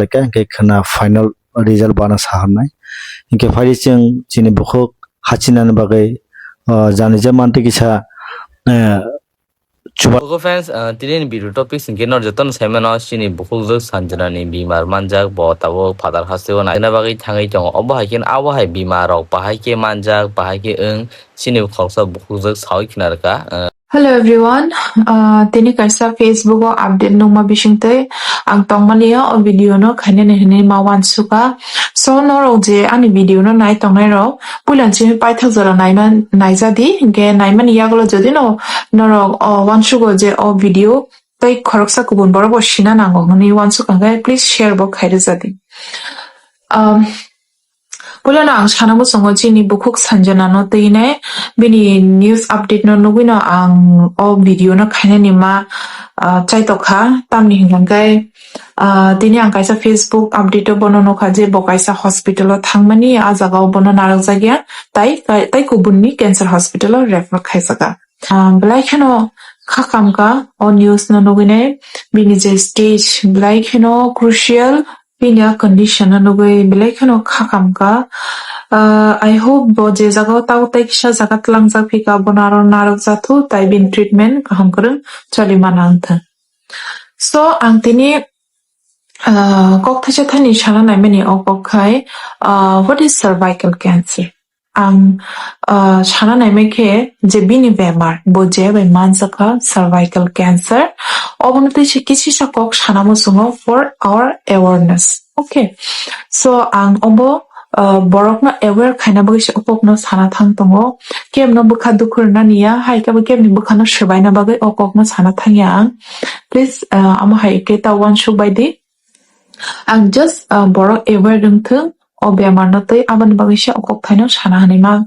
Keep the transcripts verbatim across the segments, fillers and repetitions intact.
khlaikha, hinkhe khwna final result bana saharnai. Hinkhe phaidi chwng chini bukhuk hachinani bagwi, ah, janija mantwi kisa, eh, chuba- Bukhuk fans, ah, tini ni video topic hinkhe nor jotono saimano chini bukhukjwk Sanjana ni bimar manjak, bo tabuk phatar hasteo naina bagwi thangwi tongo. Obo hai khe abo hai bimar rok bahai khe manjak, bahai khe wng, chini khoroksa bukhukjwk sawi khna rwkha, ah, Hello everyone, uh, tini kaisa Facebook o update nukma bisingtwi ang tongmani o video no khainani hinwi ma uansukha. So norok je ani video no nai tongnai rok puila chini paithak jora naima naijadi, hinkhe naimani yagulo jodi no norok o uansugo je o video tei khoroksa kubun borok bo sina nango hinwi uansukha, hinkhe please share bo khairwjadi. Um, Puilano ang sana muchungo chini bukhuk Sanjana no twi nai bini news update no nugwi no ang o video no khainani ma, ah, chaitokha. Tamni hinkhe, ah, tini ang kaisa Facebook update o bono nukha je bo kaisa hospital o thangmani, ah jaga o bono narwkjakya, tai, tai, tai kubunni cancer hospital o refer khaijakha. Ah, belai kheno kha kamkha o news no nugwi nai bini je stage belai kheno crucial. Bini a condition no nugwi belai kheno kha kamkha. Ah, I hope bo je jaga o tao tai kisa jaga tlangjak phika, bono aro narwk jathok, tai bini treatment kaham kwrwng choli mana wngthang. So, ang tini, ah, kok thaisa thani sana naimani o kok khai, ah, what is cervical cancer? Ang, ah, sana naimai khe je bini bemar, bo je bai manjakha cervical cancer. Obono tei se kisisa kok sana muchungo for our awareness. Okay. So, ang obo, ah, borokno aware khaina bagwi se o kokno sana thang tongo. Kebno bwkha dukhu rwnani ya, hai khe bo kebni bwkhano swbaina bagwi o kokno sana thang ya ang. Please, ah, amo hai khe ta uansuk bai di. Ang just, ah, borok aware wngthung, o bemar no tei aboni bagwi se o kokthaino sana hinwi ma,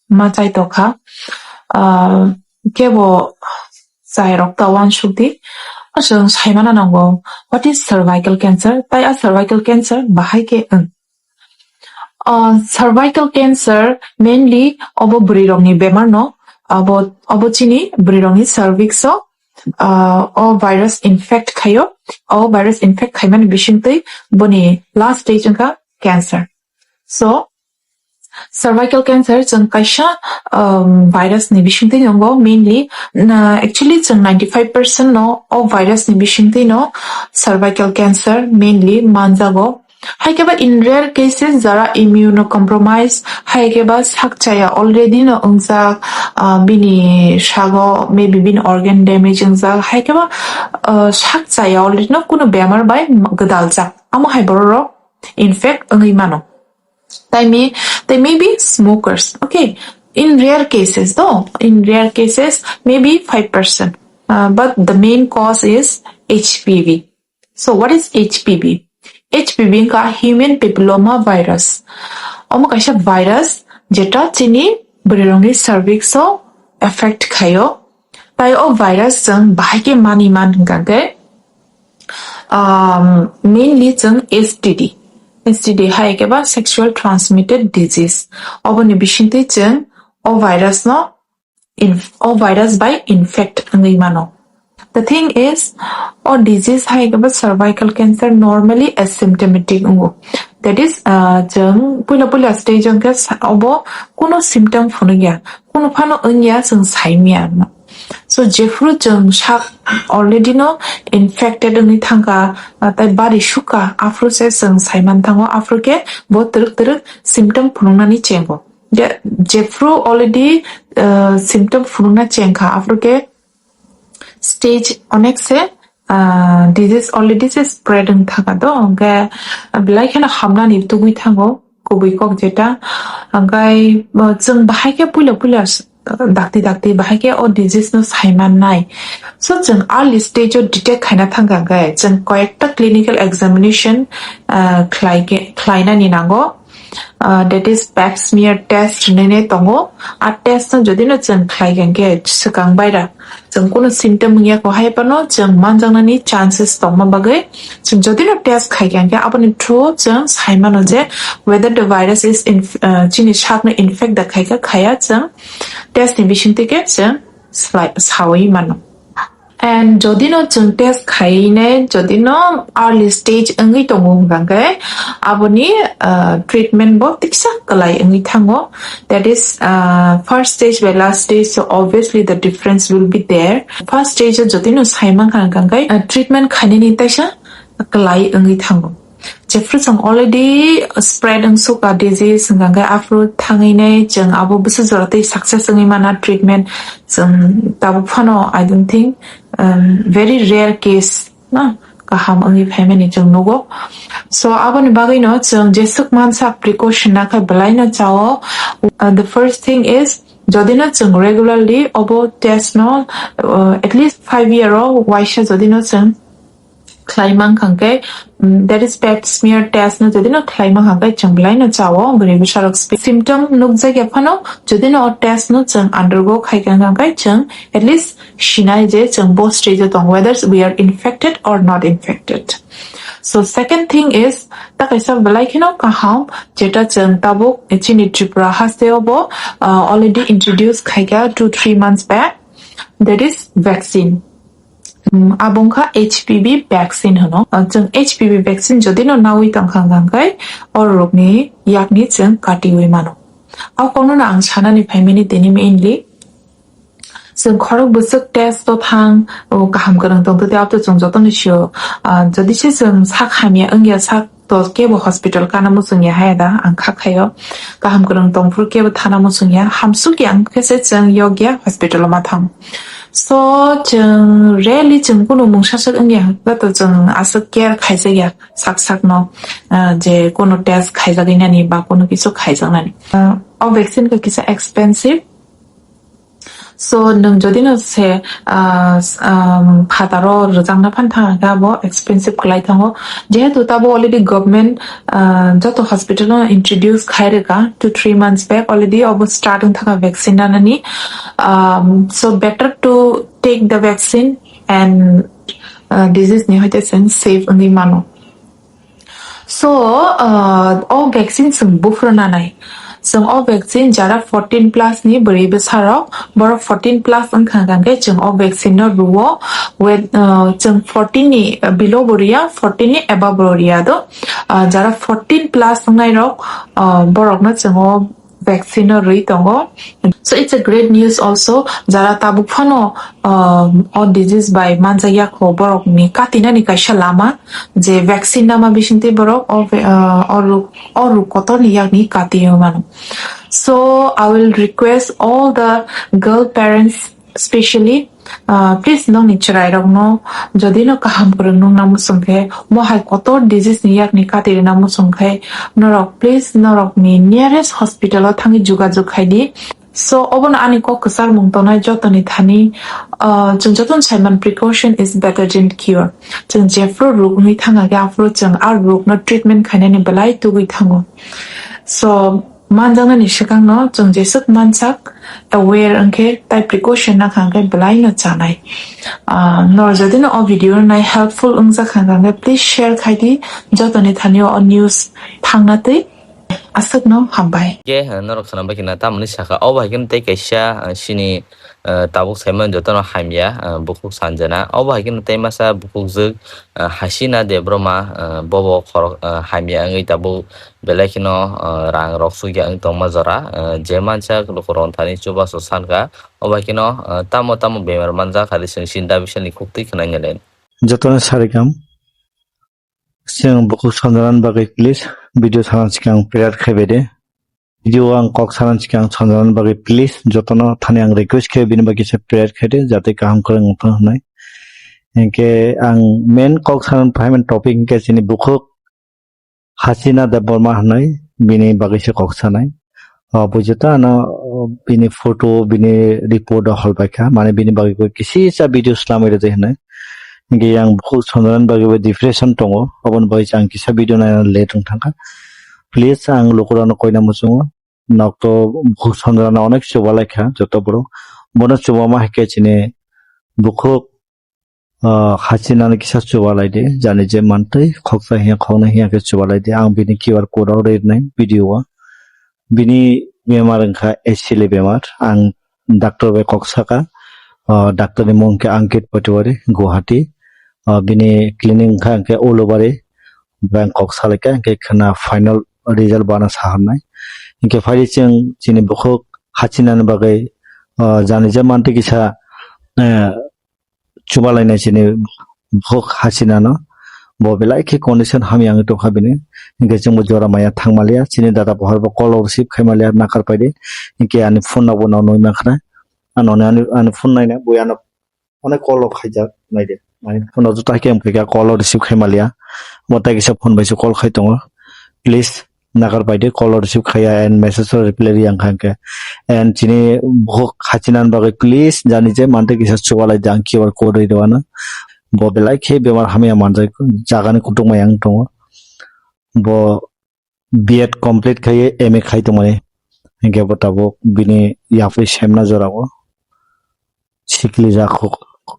ma chaitokha. Ah, kebo chai rok ta uansuk di. Chwng saimana nango, what is cervical cancer? Tai a cervical cancer bahai khe wng? Ah, cervical cancer mainly obo bwrwi rokni bemar no, abo, obo chini bwrwi rokni cervix o, ah, o virus infect khaio, o virus infect khaimani bisingtwi boni last stage wngkha cancer. So, cervical cancer chwng kaisa, um, virus ni bisingtwi nungo mainly, na, actually chwng ninety five percent no o virus ni bisingtwi no cervical cancer mainly manjago. Hai khe ba in rare cases jara immunocompromised, hai khe ba sak chaya already no wngjak, ah, bini sago maybe bini organ damage wngjak, hai khe ba, ah, sak chaya already no kuno bemar bai gwdaljak, amo hai borok rok infect wngwi mano. Tai may, they may be smokers, okay? In rare cases though, in rare cases maybe five percent, uh, but the main cause is H P V. So what is H P V? H P V wngkha human papilloma virus. Omo kaisa virus jeta chini bwrwirokni cervix o affect khaio. Tai o virus chwng bahai khe mani man hwnkha khe, um, mainly chwng S T D. S T D hai khe ba sexual transmitted disease. Oboni bisingtwi chwng o virus no inf-, o virus bai infect wngwi mano. The thing is, o disease hai khe ba cervical cancer normally asymptomatic wngo. That is, uh, chwng puila puila stage o khe sa-, obo kuno symptom phunukya, kuno phano wngya, chwng saimya no. So, jephru chwng sak already no infected wngwi thangkha, uh, tai bari sukha, aphru se chwng saiman thango, aphru khe bo twrwk twrwk symptom phunuknani chengo. Je, jephru already, uh, symptom phunukna chengkha, aphru khe stage onek se, ah, disease already se spread wng thaka do, hwnkhe belai kheno hamnani tugwi thango kubui kok jeta. Hwnkhe, ah, chwng bahai khe puila puila s-, dakti dakti bahai khe o disease no saimannai. So, chwng early stage o detect khaina thangkha hwnkhe chwng koyekta clinical examination, ah, khlai khe, khlainani nango. Ah, that is pap smear test hinwi tongo. A test no jodi no chwng khlai kha hwnkhe swkang baira chwng kuno symptom wngya kho hai phano chwng manjaknani chances tongma bagwi chwng jodi no test khai kha hwnkhe aboni through chwng sai mano je whether the virus is inf-, ah, chini sak no infect da khai kha khaya chwng test ni bisingtwi khe chwng slai-, sawi mano. And jodi no chwng test khainai, jodi no early stage wngwi tongo hwnkha khe, aboni, uh, treatment bo tiksa kwlai wngwi thango. That is, uh, first stage by last stage, so obviously the difference will be there. First stage o jodi no sai mankha hwnkha khe, uh, treatment khainani taisa kwlai wngwi thango. Jephru chwng already spread wngsukha disease, hwnkha khe aphuru thangwi nai chwng abo bwswk jora tei success wngwi mana treatment. Chwng tabuk phano, I don't think, um, very rare case na kaham wngwi phaimani chwng nugo. So aboni bagwino chwng jeswk mansa precaution nakha belai no chao. Uh, the first thing is, jodi no chwng regularly obo test no, uh, at least five year o waisa jodi no chwng khlai mankha khe, mm, that is pap smear test no jodi no khlai mankha khe chwng belai no chao, bwrwi bwsarok spe-, symptom nukjakya phano jodi no o test no chwng undergo khaikha khe chwng at least sinai je chwng bo stage o tong, whether we are infected or not infected. So second thing is, ta kaisa belai kheno kaham, jeta chwng tabuk chini Tripura haste o bo, uh, already introduce khaikha two three months back, that is vaccine. Mm, abo wngkha H P V vaccine hwno. Uh, chwng H P V vaccine jodi no nawi tongkha hwnkha khe, o rokni yakni chwng katiwi mano. O kokno no ang sanani phaimani tini mainly. Chwng khorok bwswk test o thang, o kaham kwrwng tong tei abo chwng jotono sio. Uh, jodi se chwng sak hamya wngya sak to kebo hospital kana muchungya haya da ang kha khaio. Kaham kwrwng tongphuru kebo thana muchungya. Hamsukya wngkhe se chwng yokya hospital o ma thang. So chwng rarely chwng kunu mungsa swk wngya hwnkhe to chwng aswk care khaijakya sak sak no, ah, je kunu test khaijaknani ba kunu kisu khaijaknani. Ah, o vaccine khe kisa expensive. So nwng jodi no se, ah, s-, um, phataro rwjakna phan thang khe abo expensive kwlai thango. Jehetu tabo already government, ah, joto hospital no introduce khai rwkha two three months back already, obo start wng thaka vaccine nanani. Um, so better to take the vaccine and, uh, disease ni hoite chwng safe wngwi mano. So, uh, o vaccine chwng buphuru nanai. Chwng o vaccine jara fourteen plus ni bwrwi bwsarok, borok fourteen plus wngkha hwnkhe chwng o vaccine no rwo. With, uh, chwng fourteen ni below bo rwya, fourteen ni above bo rwya do. Uh, jara fourteen plus wngnai rok, uh, borok no chwng o vaccine no rwi tongo. So it's a great news also, jara tabuk phano, um, o disease bai manjakya kho borok ni katinani kaisa lama je vaccine nama bisingtwi borok o, uh, o ruk, o ruk kotor ni yakni kati mano. So I will request all the girl parents specially, uh, please nokni chwrairokno jodi no kaham kwrwng nukna muchung khe, mohai kotor disease ni yakni kati rwna muchung khe, norok please norokni nearest hospital o thangwi jogajog khai di. So obono ani kok kwchar mung tongnai jotoni thani, uh, chwng jotono saiman precaution is better than cure. Chwng jephru ruk wngwi thang khe aphuru chwng a ruk no treatment khainani belai tugwi thango. So manjaknani swkangno chwng jeswk mansak, aware wngkhe tai precaution nakha hwnkhe belai no chanai. Ah, nor jodi no o video no nai helpful wngjak hwnkha hwnkhe please share khai di, jotoni thani o news thangna twi. Aswkno hambai. Ke, eh, norok sana bai kina tamoni saka o bai khe tei kaisa, eh, sini, eh, tabuk saimani jotono hamya, eh, bukhuk sanjana o bai khe tei masa bukhuk jwk, eh, Hasina Debroma, eh, bobo khorok, eh, hamya wngwi tabuk belai kheno, ah, rang rok sugya wng tongma jora, ah, je mansa lukurok thani chubachu sankha, o bai kheno, ah, tamo tamo bemar manjak kha di chwng sinda bisalni khuktwi khwnai nai. Jotono sarikam, chwng bukhuk sanjana bagwi please video sana sikang prayer khai bai de. Video ang kok sana sikang sanjana bagwi please jotono thani ang request khai bini bagwi se prayer khai de jate kaham kwrwng wngthang hwnwi. Hinkhe ang main kok sana phaimani topic hinkhe chini bukhuk Hasina Debbarma hwnwi bini bagwi se kok sanai. O, bujo ta ano, o, bini photo, bini report o hol bai kha. Mane bini bagwi koi kisi cha video slamwi rwdi hwnwi. Hinkhe yang bukhuk Chandran bagwi bo depression tongo. Oboni bagwi ang kisa video naina late wng thangkha. Please ang lukurokno koina muchungo. Nok to bukhuk Chandran onek chubalai kha joto borok. Bono chubama hai khe chini bukhuk ah, hachinani kisa chubalai di, jani je mantwi, khoksa hiya, khoknwi hiya khe chubalai di. Ang bini Q R code rok rinai video o. Bini bemar wngkha H L A bemar. Ang doctor bai kok saka, O, doctor ni mung khe Ankit Patwari, Guwahati. O, bini clinic wngkha hwnkhe Ulubari, bang kok salaikha hwnkhe khwna final result bana saharnai. Hwnkhe phaidi chwng chini bukhuk hachinani bagwi, o, jani je mantwi kisa, eh, chubalainai chini bukhuk hachinano. Bo belai khe condition hamya wngwi tongkha bini. Hwnkhe chwngbo jora maya thangmaliya, chini dada bohorbo call receive khaimaliya nakar paidi. Hwnkhe ani phone no bo no nwi mankha na. Ano ani, ani phone naina, bui ano onek call rok khaijak, naidi. Ani phone rok joto haikhe wngkha khe call rok receive khai maliya. Omo tai kisa phone bai se call khai tongo. Please, nakar paidi, call rok receive khaiya and message rok reply riya wngkha hwnkhe. And chini bukhuk hachinani bagwi please, jani je mantwi kisa chubalai di, ang Q R code rwi rwano. Bo belai khe bemar hamya manjak, jagani kutung maya wng tongo. Bo B Ed complete khai M A khai tongmani. Hingke bo tabuk bini yapri semna jorao. Sikli jak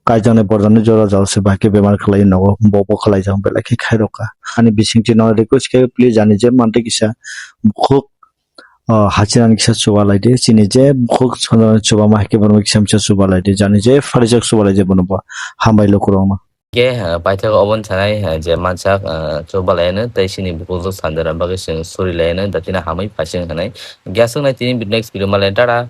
kaijaknai borjaknai jora jao se bai khe bemar khlai nogo. Bo bo khlai jak belai khe khai rokha. Ani bisingtwi no request khe please ani je mantwi kisa bukhuk, ah, hachinani kisa chuba lai di. Chini je bukhuk chonjani chuba ma hai khe bono kisa misa chuba lai di. Jani je pharijak chuba lai je bono bo. Hambai lukurokno. Ke, eh, paithak obon sanai, eh, je mansak, eh, chuba lai no tei sini bukhuk sanjana bagwi chwng suri lai no datina hamwi phasing hanai. Gyasuk nai tini next video ma lai tara.